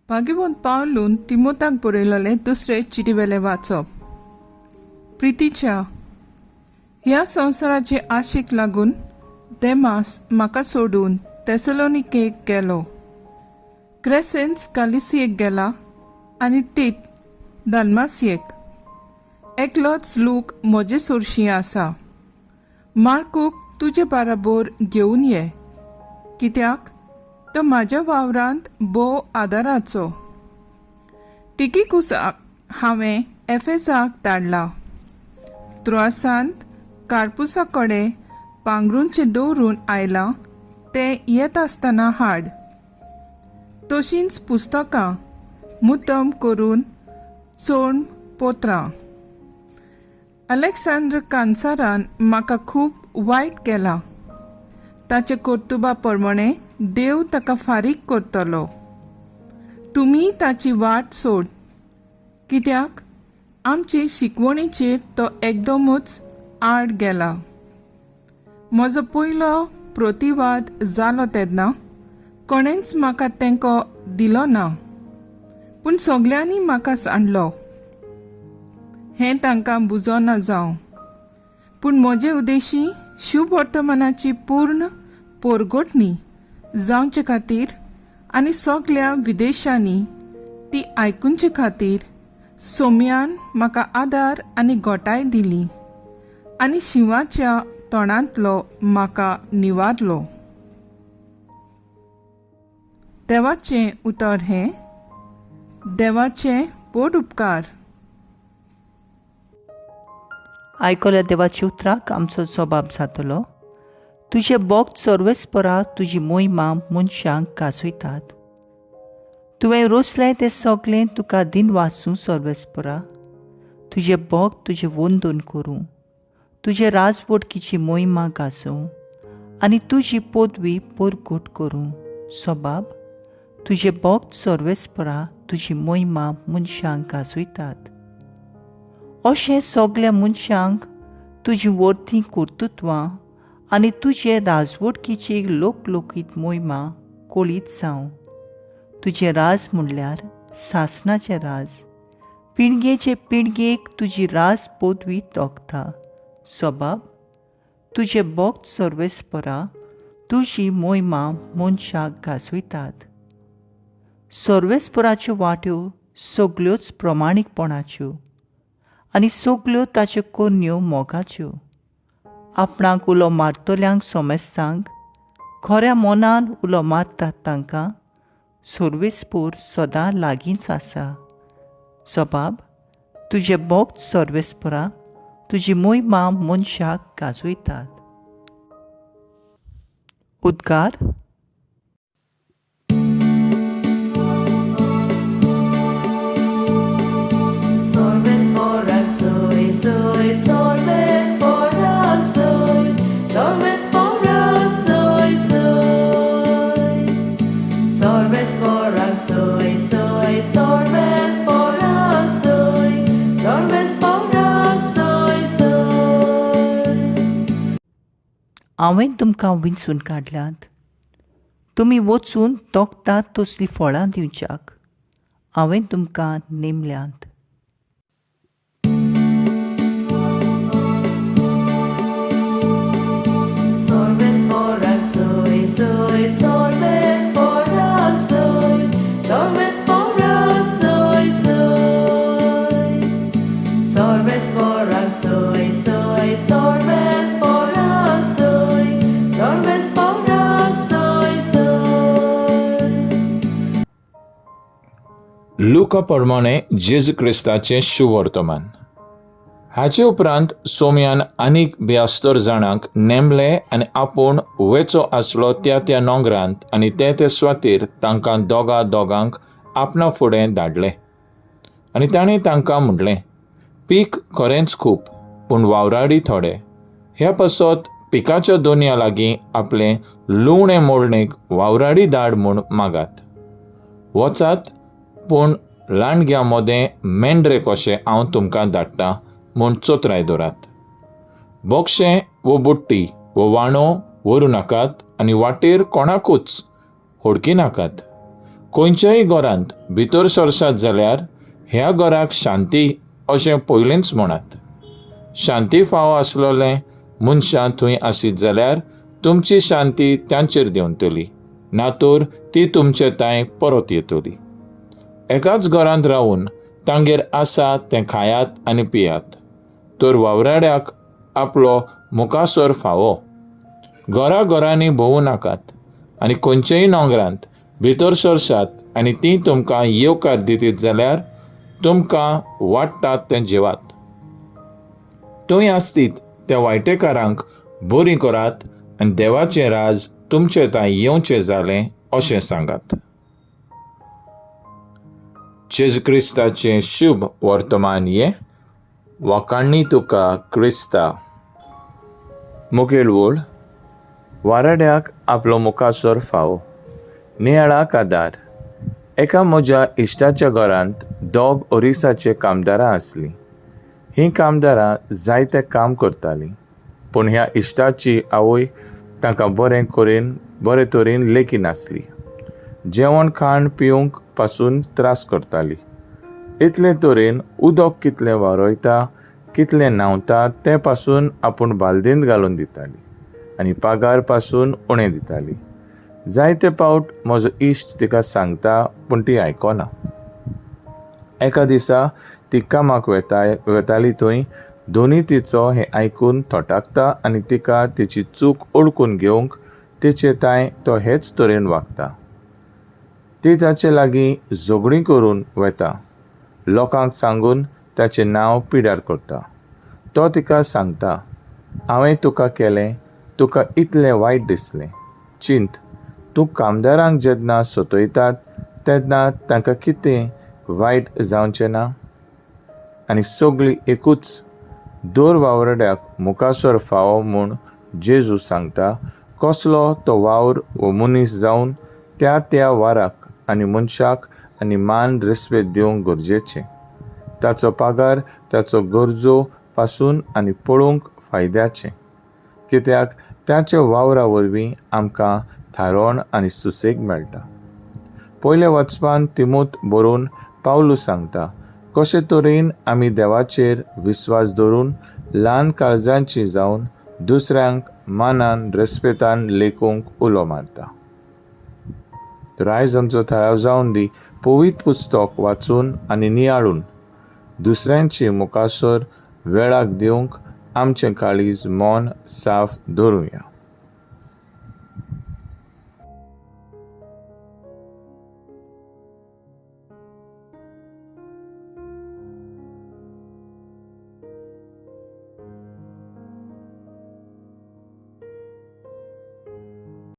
भाग्यवंत पावलून तिमोताक बरयलेलें दुसरे चिटीवेलें वाचप. प्रितीच्या ह्या संवसाराचे आशेक लागून देमास म्हाका सोडून तेसलोनिकेक गेलो. क्रेसेन्स गालिसियेक गेला आनी टीत दालमासियेक. एकलोच लूक म्हजे सोरशीं आसा. मार्कूक तुजे बाराबोर घेवन ये, कित्याक तो म्हाज्या वावरांत भोव आदाराचो. टिकिकुसाक हांवें एफेसाक धाडला. त्रोआसांत कार्पुसा कडेन पांगरूंचें दवरून आयलां तें येता आसतना हाड. तशींच पुस्तकां मुद्दम करून चोण पोत्रां. अलेक्सांद्र कांसारान म्हाका खूब वायट केलां. ताचे कर्तुबा प्रमाणें देव ताका फारीक करतलो. तुमी ताची वाट सोड, कित्याक आमचे शिकवणीचेर तो एकदमूच आड गेला. म्हजो पयलो प्रतिवाद जालो तेन्ना कोणेंच म्हाका तेंको दिलो ना, पूण सगल्यांनी म्हाका सांडलो. हें तांकां बुजोना जावं, पूण म्हजे उद्देशी शुभवर्तमानाची पूर्ण पोरगोटणी जावचे खातीर आनी सगल्या विदेशांनी ती आयकुचे खातीर सोम्यान म्हाका आदार आनी घोटाय दिली आनी शिंवाच्या तोंडांतलो म्हाका निवारलो. देवाचें उतर हें. देवाचे व्हड उपकार. आयकल्या देवाच्या उतराक आमचो स्वभाव जातलो. तुजें बोक्त सर्वेस्परा तुजी मोहिमा मनशांक गाजयतात. तुवें रोसलें तें सगळें तुका दिन वासूं सर्वेस्परा. तुजें बोक्त तुजें वंदन करूं, तुजे राजवटकीची मोहिमा गाजोवं आनी तुजी पदवी परगट करूं. स्वभाव तुजें बोक्त सर्वेस्परा तुजी मोहिमा मनशांक गाजयतात. अशें सगल्या मनशांक तुजी वर्ती कर्तृत्वां आनी तुजे राजवटकीची लोकलोकीत मोहिमा कळीत जावं. तुजें राज म्हणल्यार सासणाचें राज, पिणगेचे पिणगेक तुजी राज पदवी तोखता. स्वभाव तुजें बोक्त सर्वेस्परा तुजी मोहिमा मनशाक गाजयतात. सर्वेस्पराच्यो वाट्यो सगल्योच प्रमाणीकपणाच्यो आनी सगल्यो ताच्यो करण्यो मोगाच्यो. आपणाक उलो मारतल्यांक सोमेस्तांक खऱ्या मनान उलो मारतात तांकां सर्वेस्पोर सदां लागींच आसा. स्वभाव तुजें बोक्त सर्वेस्परा तुजी मोहिमा मनशाक गाजयतात. उद्गार. Solves soy, soy, solves soy, solves soy, soy. Solves soy, soy, solves soy, solves soy, soy. हांवें तुमकां विंचून काडल्यात, तुमी वचून तोखतात तसलीं फळां दिवच्याक हांवें तुमकां नेमल्यांत. Solves soy, soy, solves soy, solves soy, soy. Solves soy, soy, solves soy, solves soy, soy. लुका प्रमाणे जेजू क्रिस्ताचें शुवर्तमान. हाचे उपरांत सोम्यान आनीक ब्यास्तर जाणांक नेमले आनी आपूण वेचो आसलो त्या त्या नोंगरांत आनी ते ते सुवातेर तांकां दोगा दोगांक आपणा फुडें धाडले. आनी ताणें तांकां म्हणलें, पीक खरेंच खूब पूण वावराडी थोडे. ह्या पासत पिकाच्या दोनया लागीं आपलें लुवणें मोडणेक वावराडी धाड म्हूण मागात. वचात, पूण लांडग्यां मदें मेंढरे कशें हांव तुमकां धाडटा म्हूण चोत्राय दवरात. बोक्षें वो बुट्टी वो वाणो व्हरूं नाकात आनी वाटेर कोणाकूच होडकी नाकात. खंयच्याय घरांत भितर सरसात जाल्यार ह्या घराक शांती अशें पयलींच म्हणात. शांती फावो आसलोलें मनशां थंय आसीत जाल्यार तुमची शांती तांचेर देंवतली, ना तर ती तुमचे तांय परत येतली. एकाच घरांत रावून तांगेर आसा तें खायात आनी पियात, तर वावराड्याक आपलो मुखासर फावो. घरा घरांनी भोंवू नाकात आनी खंयचेय नोंगरांत भितर सरसात आनी ती तुमकां येवकार दितीत जाल्यार तुमकां वाडटात तें जेवात. थंय आसतीत त्या वायटेकारांक बरीं करात आनी देवाचें राज तुमचे तांय येवचें जालें अशें सांगात. जेजू क्रिस्ताचें शुभ वर्तमान हें. वाखाणणी तुका क्रिस्ता. मुखेल वळ वाराड्याक आपलो मुखासर फावो. नियाळाक आदार. एका म्हज्या इश्टाच्या घरांत दोग ओरिसाचे कामदारां आसलीं. हीं कामदारां जायते काम करतालीं, पूण ह्या इश्टाची आवय तांकां बरें करीन बरे तरेन लेखी नासली. जेवण खाण पिवंक पासून त्रास करताली. इतले तरेन उदक कितलें वारयता, कितलें न्हांवता तें पासून आपूण बालदेंत घालून दिताली आनी पागार पासून उणें दिताली. जायते पावट म्हजो इश्ट तिका सांगता, पूण ती आयकना. एका दिसा ती कामाक वेताली थंय दोनी तिचो हें आयकून थोटाकता आनी तिका तिची चूक ओळखून घेवंक तिचे तांय तो हेच तरेन वागता. ती ताचे लागीं झगडीं करून वेता, लोकांक सांगून ताचें नांव पिड्यार करता. तो तिका सांगता, हांवें तुका केलें, तुका इतलें वायट दिसलें. चिंत, तूं कामदारांक जेन्ना सतयतात तेन्ना तांकां कितें वायट जावचें ना? आनी सगळीं एकूच दर वावराड्याक मुखासर फावो म्हूण जेजू सांगता. कसलो तो वावर वो मनीस जावन त्या त्या वाराक आनी मनशाक आनी मान रेस्पेद दिवंक गरजेचें. ताचो पागार ताचो गरजो पासून आनी पळोवंक फायद्याचें, कित्याक ताच्या वावरा वरवीं आमकां थारोवण आनी सुसेग मेळटा. पयल्या वाचपान तिमोत बरोवन पावलू सांगता कशे तरेन आमी देवाचेर विस्वास दवरून ल्हान काळजांची जावन दुसऱ्यांक मानान रेस्पेतान लेखूंक उलो मारता. तर आयज आमचो थाराव जावन दी पवित्र पुस्तक वाचून आनी नियाळून दुसऱ्यांची मुखासर वेळाक दिवंक आमचें काळीज मन साफ दवरुया.